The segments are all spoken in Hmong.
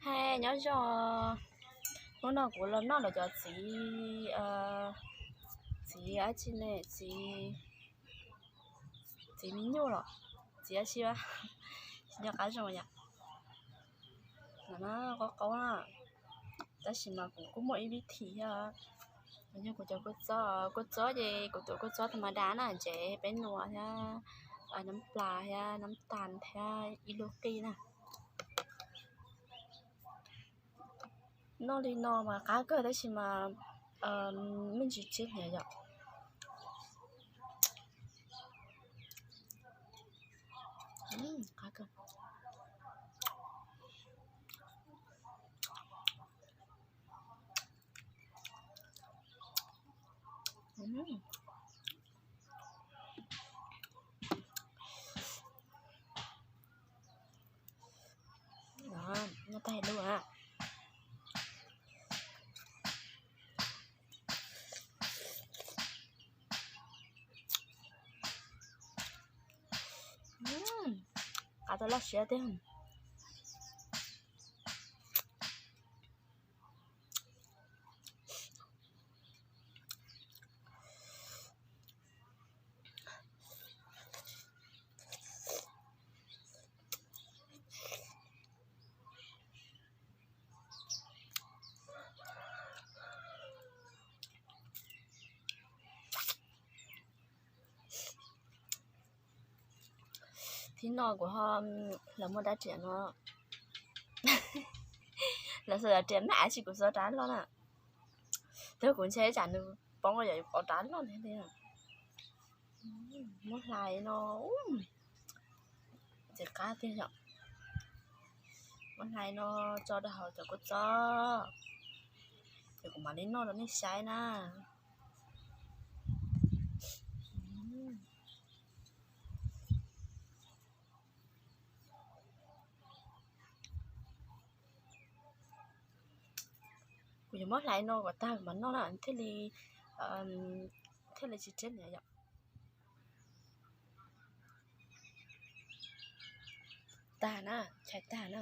Hais nyob zoo, hnub no kuv los noj lawv cov txiv, txiv dab tsi ne, txiv, txiv me nyuj los txiv dab tsi, tsis nco qab zoo yom. Qaub qaub na, tab sis mas kuv kuj muaj ib vib thim thiab. Yog kuv cov kua txob, kua txob ces kuv tuav kua txob tha ma da na, ntsev peb nua thiab, nab plas thiab nab tas thiab ib lub qij na. Noj li no mas qab kawg tab sis mas me ntsis tsiab hniav yom. Qab kawg. Noj tag lub a. Qab tau loj siab tiag. Thib no kuv ho, lawv muaj dab riam no, lawv xuas dab riam na, tab sis kuv xuas rab loj na. Twb kuv ntshe tsam nws poob yog kuv rab loj li. Muab hlais no, ntxim qab tiag yom. Muab hlais no tso rau hauv cov kua txob, ces kuv mam li noj rau nej saib na. Kuv yuav muab hlais no kom tag kuv mam noj na, thiaj li, thiaj li tsis tsiab hniav yom. Tag na, tshais tag na.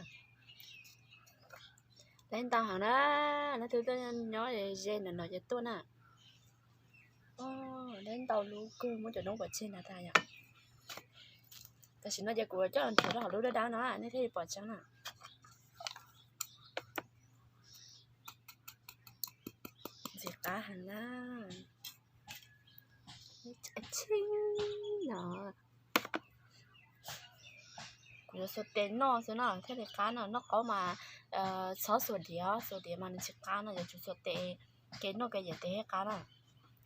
Deb ntau heev na, leej twg tuaj nyob ze ntawm no ces tuaj na. Deb ntau lub kawg, muab cov noob pov tseg na tag yom. Tam sim no ces kuv coj los nthuav rau hauv lub dab dab no nej thiaj li pom tseeb na. Ntxim qab heev na. Tshee no, kuv yuav xuas tes noj xwb no thiaj li qab no. Noj qaub mas txhob xuas diav, xuas diav mas nws tsis qab no, yuav tsum xuas tes, ke noj ke yam tes thiaj qab na.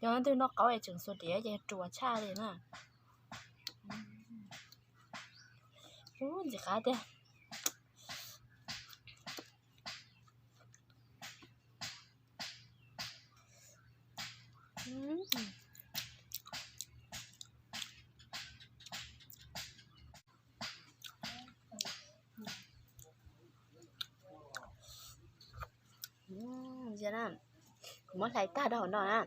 Yog leej twg noj qaub es tseem xuas diav ces ruas tshaj li na. Ub, ntxim qab tiag. Kuv muab hlais tag rau hauv no na.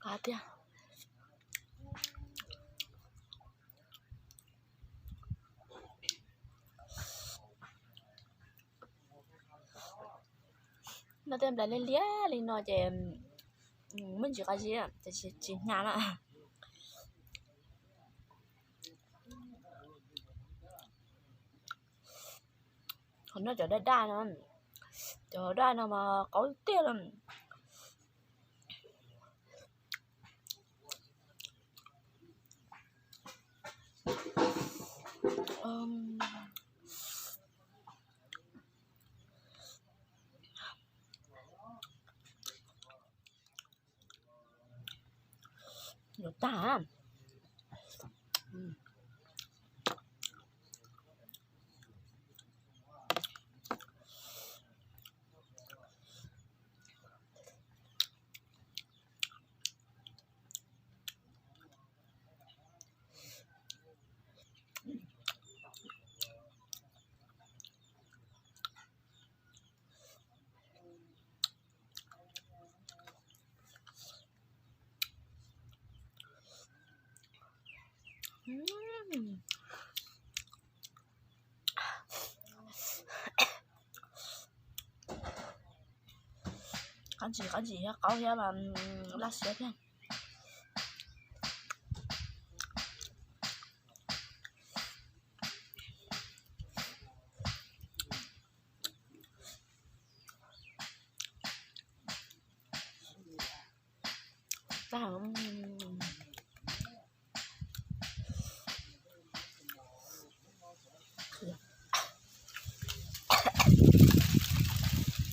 Qab tiag. Noj tej nplai liab liab li no ces muaj ntsis qab zib ces tsis hnyav na. Qhov noj cov daj daj no, cov daj no mas qaub tiag lawm. Yuav tag. Qab ntsis qab ntsis thiab qaub thiab mas laj siab thiab.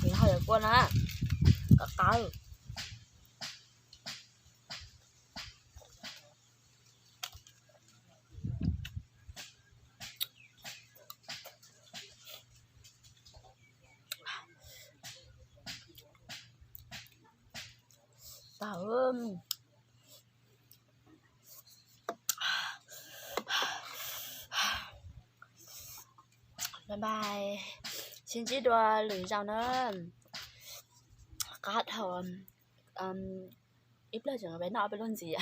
Nws ho yuav kua na, qab qab. Tag. Bye bye, sib ntsib dua lwm zaus na. Qab dhau, ib pliag tseem peb noj ob peb lub ntxiv.